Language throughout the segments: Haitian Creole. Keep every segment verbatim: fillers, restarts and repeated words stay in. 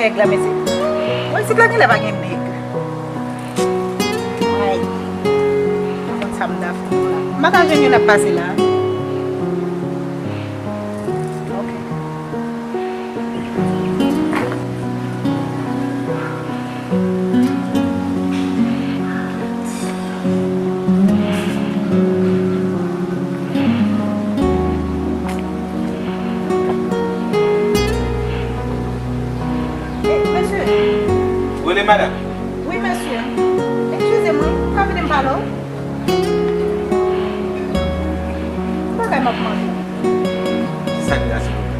Nèg la, mesye. Mwen, isit la, genlè pa gen nèg. Ay. Konn sa m ta fè la. M pa ka jwenn yo n ap pase la. Ok. Eh, mesye. Rele madanm. Wi, mesye. Eskize mwen, ou ka vin m pale w? Bagay m ap mande. Sa k la, silvouplè?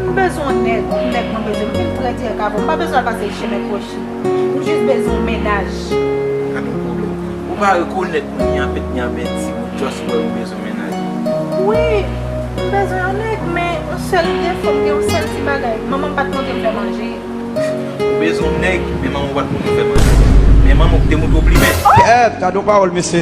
M bezwen yon nèg, yon nèg mwen bezwen. M vin trè dirèk avè w. M pa bezwen al pase chemen kwochi. M jis bezwen yon mennaj. Pa gen pwoblèm. Ou pa rekonèt mwen ni an pent ni an penti, mwen just wè ou bezwen mennaj. Wi, m bezwen yon nèg, men yon sèl defo m gen, yon sèl ti bagay. Manman m pa t montre m fè manje. Ou bezwen yon nèg, men manman w pa t montre w fè manje. Men manman w te montre w plimen. Kèt, gade yon pawòl, mesye.